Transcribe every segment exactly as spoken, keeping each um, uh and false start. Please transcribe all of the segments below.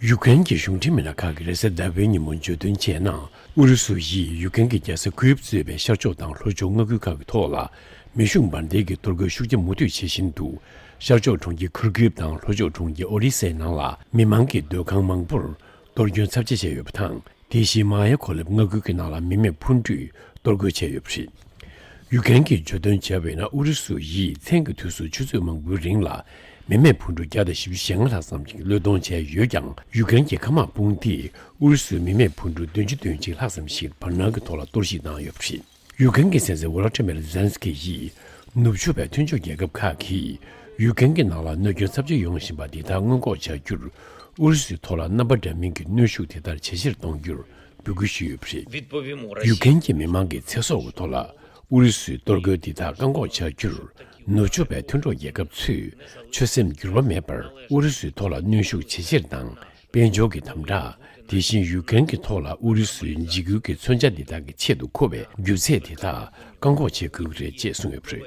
ཡུ་ཀེ་རེན་གྱི་གཞུང་འབྲེལ་མི་སྣ་ཁག་གིས་རེས་གཟའ་ཟླ་བའི་ཉིན་མོ་བརྗོད་དོན་བྱས་ན། ཨུ་རུ་སུ་ཡིས་ཡུ་ཀེ་རེན་གྱི་རྒྱལ་ས་ཁུའེབ་གཙོས་པའི་ཤར་ཕྱོགས་དང་ལྷོ་ཕྱོགས་མངའ་ཁུལ་ཁག་གི་ཐོག་ལ་མེ་ཤུགས་འབར་མདེལ་གྱི་གཏོར་རྒོལ་ཤུགས་ཆེ་མུ་མཐུད་བྱེད་བཞིན་འདུག་ཤར་ཕྱོགས་གྲོང་ཁྱེར་ཁུར་ཀིབ་དང་ལྷོ་ཕྱོགས་གྲོང་ཁྱེར་ཨོ་རི་སའི་ནང་ལ་མི་མང་གི་སྡོད་ཁང་མང་པོར་གཏོར་སྐྱོན་ཚབས་ཆེ་བྱས་ཡོད་པ་དང་། དེ་བཞིན་མ་ཡ་ཁོ་ལེབ་མངའ་ཁུལ་གྱི་ནང་ལ་མི་མེད་འཕུར་གྲུས་གཏོར་རྒོལ་བྱས་ཡོད་པ་རེད། ཡུ་ཀེ་རེན་གྱིས་བརྗོད་དོན་བྱས་པ་ཡིན་ན། ཨུ་རུ་སུ་ཡིས་མཚན་གྱི་དུས་སུ་ཆུ་ཚོད་མང་པོའི་རིང་ལ་མི་མེད་འཕུར་གྲུ་བརྒྱ་དང་བཞི་བཅུ་ཞེ་ལྔ་ལྷག་ཙམ་ཞིག་བློས་གཏོང་བྱས་ཡོད་ཀྱང་། ཡུ་ཀེ་རེན་གྱི་མཁའ་དམག་དཔུང་སྡེས་ཨུ་རུ་སུའི་མི་མེད་འཕུར་གྲུ་བདུན་ཅུ་དོན་གཅིག་ལྷག་ཙམ་ཞིག་བར་སྣང་གི་ཐོག་ལ་གཏོར་བཤིག་བཏང་ཡོད་པ་རེད། ཡུ་ཀེ་རེན་གྱི་སྲིད་འཛིན་ཝོ་ལོ་ཏི་མེར་ཛེ་ལན་སི་ཀི་ཡིས་ནུབ་ཕྱོགས་པའི་མཐུན་ཕྱོགས་རྒྱལ་ཁབ་ཁག་གིས་ཡུ་ཀེ་རེན་གྱི་ནང་ལ་གནོད་སྐྱོན་ཚབས་ཆེ་ཡོང་བཞིན་པ་འདི་དག་སྔོན་འགོག་བྱ་རྒྱུར། ཨུ་རུ་སུའི་ཐོག་ལ་རྣམ་པ་འདྲ་མིན་གྱི་གནོན་ཤུགས་དེ་ལྟར་ཇེ་ཆེར་གཏོང་རྒྱུར་འབོད་སྐུལ་ཞུས་ཡོད་པ་རེད། ཡུ་ཀེ་རེན་གྱི་མི་མང་གི་ཚེ་སྲོག་གི་ཐོག་ལ་ཨུ་རུ་སུའི་གཏོར་རྒོལ་འདི་དག་བཀག་འགོག་བྱ་རྒྱུར། ནུབ་ཕྱོགས་པའི་མཐུན་གྲོགས་རྒྱལ་ཁབ་ཚོས་ཆོད་སེམས་འགྱུར་བ་མེད་པར་ཨུ་རུ་སུའི་ཐོག་ལ་གནོན་ཤུགས་ཇེ་ཆེར་དང་། དཔལ་འབྱོར་གྱི་དམ་དྲག་དེ་བཞིན་ཡུ་ཀེ་རེན་གྱི་ཐོག་ལ་ཨུ་རུ་སུའི་འཇིགས་སྐུལ་གྱི་མཚོན་ཆ་འདི་དག་གི་ཆེད་དུ་མཁོ་བའི་རྒྱུ་ཚད་དེ་དག་བཀག་འགོག་བྱེད་དགོས་ཀྱི་རེད་ཅེས་གསུངས་ཡོད་པ་རེད།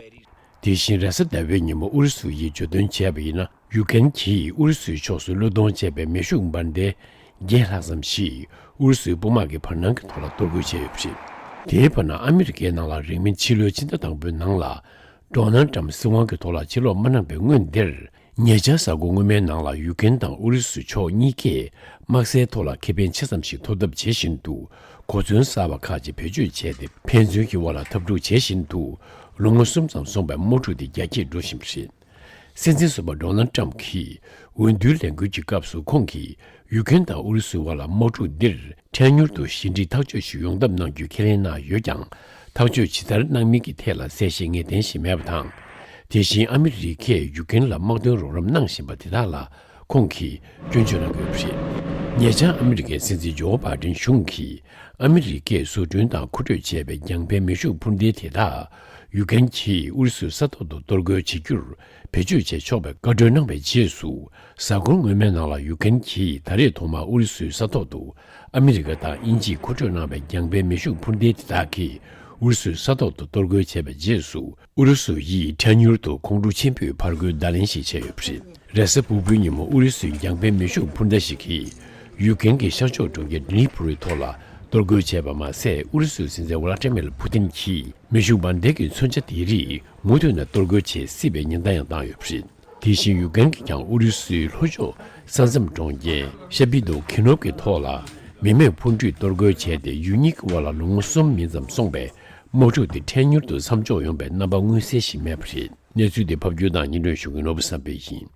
དེ་བཞིན་རེས་གཟའ་ཟླ་བའི་ཉིན་མོ་ཨུ་རུ་སུ་ཡིས་བརྗོད་དོན་བྱས་པ་ཡིན་ན། ཡུ་ཀེ་རེན་གྱིས་ཨུ་རུ་སུའི་ཕྱོགས་སུ་བློས་གཏོང་བྱས་པའི་མེ་ཤུགས་འབར་མདེལ་བརྒྱད་ལྷག་ཙམ་ཞིག་ཨུ་རུ་སུའི་དཔུང་དམག་གི་བར་སྣང་གི་ཐོག་ལ་གཏོར་རྒོལ་བྱས་ཡོད་པ་རེད། དེའི་བར་ན། ཨ་མི་རི་ཀའི་ནང་ལ་རིང་མིན་ཕྱི་ལོའི་ཕྱི་ཟླ་དང་པོའི་ནང་ལ། ཌོ་ནལ་ཏྲམ་སྲིད་དབང་གི་ཐོག་ལ་ཕྱིར་ལོག་མ་གནང་བའི་སྔོན་དེར། ཉེ་ཆར་གཟའ་འཁོར་སྔོན་མའི་ནང་ལ་ཡུ་ཀེ་རེན་དང་ཨུ་རུ་སུ་ཕྱོགས་གཉིས་ཀས་དམག་སའི་ཐོག་ལ་ཁེ་ཕན་ཆེ་ཙམ་ཞིག་ཐོབ་ཐབས་བྱེད་བཞིན་འདུག་གོ་མཚོན་གསར་བ་ཁག་ཅིག་བེད་སྤྱོད་བྱས་ཏེ། ཕན་ཚུན་གྱི་དབར་ལ་འཐབ་འཁྲུག་བྱེད་བཞིན་འདུག་ལོ་ངོ་གསུམ་ཙམ་སོང་བའི་དམག་འཁྲུག་དེ་རྒྱ་སྐྱེད་འགྲོ་བཞིན་པ་རེད། སྲིད་འཛིན་ཟུར་པ་ཌོ་ནལ་ཏྲམ་གྱིས་འོས་བསྡུའི་ལས་འགུལ་གྱི་སྐབས་སུ། ཁོང་གིས་ཡུ་ཀེ་རེན་དང་ཨུ་རུ་སུའི་དབར་ལ་དམག་འཁྲུག་འདིར་འཕྲལ་མྱུར་དུ་ཞི་འགྲིག་ཐག་གཅོད་ཞིག་ཡོང་ཐབས་གནང་རྒྱུ་ཁས་ལེན་གནང་ཡོད་ཀྱང་། ཐག་གཅོད་ཇི་ལྟར་གནང་མིན་གྱི་ཐད་ལ་གསལ་བཤད་ངེས་གཏན་ཞིག་མེད་པ་དང་། དེ་བཞིན་ཨ་མི་རི་ཀས་ཡུ་ཀེ་རེན་ལ་དམག་དོན་རོགས་རམ་གནང་བཞིན་པ་དེ་དག་ལ་ཁོང་གིས་སྐྱོན་བརྗོད་གནང་ཡོད་པ་རེད། ཉེ་ཆར་ཨ་མི་རི་ཀའི་སྲིད་འཛིན་ཇོ་བྷའི་ཌེན་གཞུང་གིས། ཨ་མི་རི་ཀས་བཟོ་སྐྲུན་དང་མཁོ་སྤྲོད་བྱས་པའི་རྒྱང་འཕེན་མེ་ཤུགས་འཕུར་མདེལ་དེ་དག་ཡུ་ཀེ་རེན་་གྱིས་ཨུ་རུ་སུའི་ས་ཐོག་ཏུ་གཏོར་རྒོལ་བྱེད་རྒྱུར་བེད་སྤྱོད་བྱེད་ཆོག་པའི་བཀའ་འཁྲོལ་གནང་བའི་རྗེས་སུ། གཟའ་འཁོར་སྔོན་མའི་ནང་ལ་ཡུ་ཀེ་རེན་གྱིས་ད་རེས་ཐོག་མར་ཨུ་རུ་སུའི་ས་ཐོག་ཏུ་ཨ་མི་རི་ཀ་དང་དབྱིན་ཇིས་མཁོ་སྤྲོད་གནང་བའི་རྒྱང་འཕེན་མེ་ཤུགས་འཕུར་མདེལ་དེ་དག་གིས་ཨུ་རུ་སུའི་ས་ཐོག་ཏུ་གཏོར་རྒོལ་བྱས་པའི་རྗེས་སུ། ཨུ་རུ་སུ་ཡིས་འཕྲལ་མྱུར་དུ་ཁོང་ཁྲོ་ཆེན་པོས་ཕར་རྒོལ་བརྡ་ལན་ཞིག་བྱས་ཡོད་པ་རེད། རེས་གཟའ་ཕུར་བུའི་ཉིན་མོ་ཨུ་རུ་སུའི་རྒྱང་འཕེན་མེ་ཤུགས་འཕུར་མདའ་ཞིག་གིས་ཡུ་ཀེ་རེན་གྱི་ཤར་ཕྱོགས་གྲོང་ཁྱེར་ཌི་ནི་པོ་རི་ཐོག་ལ་གཏོར་རྒོལ་བྱས་པ་མ་ཟད། ཨུ་རུ་སུའི་སྲིད་འཛིན་ཝ་ལ་ཏྲ་མེར་ཕུ་ཏིན་གྱིས་མེ་ཤུགས་འབར་མདེལ་གྱི་མཚོན་ཆ་དེ་རིགས་མུ་མཐུད་ནས་གཏོར་རྒོལ་བྱེད་སྲིད་པའི་ཉེན་བརྡ་ཡང་བཏང་ཡོད་པ་རེད། དེ་བཞིན་ཡུ་ཀེ་རེན་གྱིས་ཀྱང་ཨུ་རུ་སུའི་ལྷོ་ཕྱོགས་ས་མཚམས་གྲོང་ཁྱེར་ཤ་པི་དོ་ཁི་ནོབ་ཀྱི་ཐོག་ལ་མི་མེད་འཕུར་འགྲུས་གཏོར་རྒོལ་བྱས་ཏེ། ཡུལ་གཉིས་ཀྱི་དབར་ལ་ལོ་ངོ་གསུམ་མིན་ཙམ་སོང་བའི་དམག་འཁྲུག་དེ་འཕྲལ་མྱུར་དུ་མཚམས་འཇོག་ཡོང་བའི་རྣམ་པ་མངོན་གསལ་ཞིག་མེད་པ་རེད། གནས་ཚུལ་དེ་ཕབ་སྒྱུར་དང་སྙན་སྒྲོན་ཞུ་མཁན་ནོར་བུ་བསམ་འཕེལ་ཡིན།